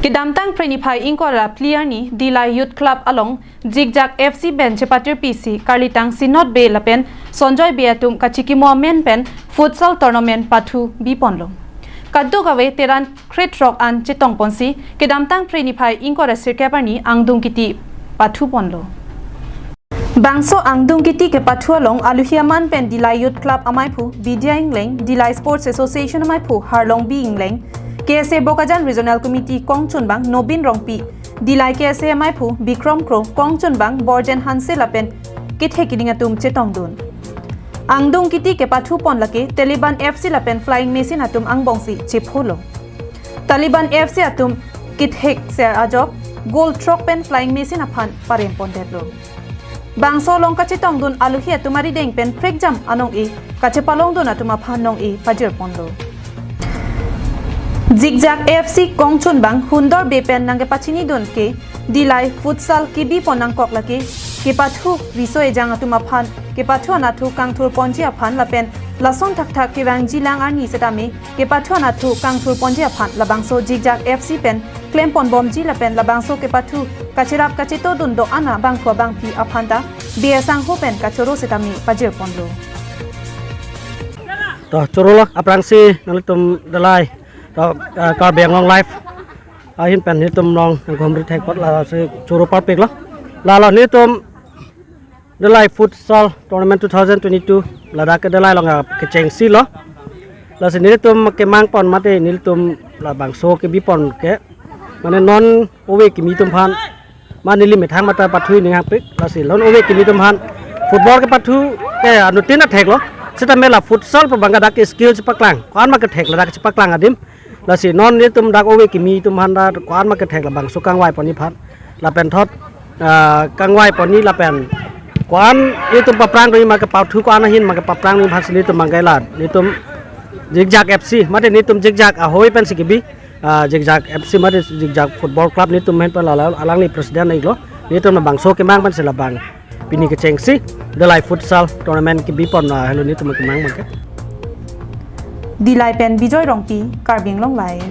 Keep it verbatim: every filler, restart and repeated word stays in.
Kedamtang Phre niphai ingkoi ra phli arni Dillai Youth Club along Jikjak F C pen chepatirpi si Karlitang Sinot Bey lapen Sonjoy Bey atum kachikimo amen pen futsal tournament pathu biponlo. Kadokave teran krethrok an chetongponsi kedamtang Phre niphai ingkoi ra sirkep arni angdung kiti pathuponlo. Bangso angdung kiti kepathu along aluhi aman pen Dillai Youth Club amaiphu Bidya Engleng, Dillai Sports Association amaiphu Harlongbi Engleng, K S A Bokajan Regional Committee kongchunbang Nobin Rongpi, Dillai K S A amaiphu Bikrom Kro, kongchunbang Borjen Hanse lapen kethek keding atum chetongdun. Angdung kiti kepathupon lake Taliban F C lapen Flying Machine atum angbongsi chepholo. Taliban F C atum kethek ser ajok goal throk pen Flying Machine aphan parempondetlo. Bangso along kachetongdun aluhi atum arideng pen prekjam anong-e kachepalongdun atum aphan nong-e pajirponlo. Jikjak F C kongchunbang Hundor Bey pen nangkepachinidun ke Dillai futsal kebipon nangkok lake kepathu riso ejang atum aphan, kepathu anatthu kangthurponji aphan lapen lason thakthak kevangjilang arni setame kepathu anatthu kangthurponji aphan labangso Jikjak F C pen klemponbomji lapen labangso kepathu kacherap kachetodun do-an abangphu abangphi aphan ta Bey asangho pen kachoro setame pajirponlo. To chorolo, aphrangsi nanglitum Dillai, to, ah, Karbi Anglong Live ahin pen nelitum along nangkehumri thekpot, lasi choro parpiklo. Lalo nelitum Dillai Futsal Tournament two thousand twenty-two ladak ke Dillai along kechengsi lo. Lasi nelitum kemangpon mate nelitum labangso kebipon ke, mane non ove kimi atum aphan, mane neli methang mate pathu ninghangpik, lasi non ove kimi atum aphan football kepathu ke anuttin athek lo. Setame la futsal pu abang ke dak ke skill chepaklang, ko-an ma kethek ladak chepaklang adim. Lasi non nelitum dak ove kimi atum aphan dak ko-an ma kethek labangso kangvaiponji aphan. Lapen thot, ah, kangvaiponji lapen ko-an nelitum paphrang doi ma kepathu ko-an ahin ma kepaphrang doi aphansi nelitum mangkai la. Nelitum Jikjak F C, mate nelitum Jikjak ahoi pensi kebi, ah, Jikjak F C mate Jikjak Football Club nelitum ahin pen lalo alangli president iklo. Nelitum labangso kemang pensi labang pini kechengsi Dillai Futsal Tournament kebipon, ah, helo nelitum kemang mangke. Dillai pen Bijoy Rongpi, Karbi Anglong Live.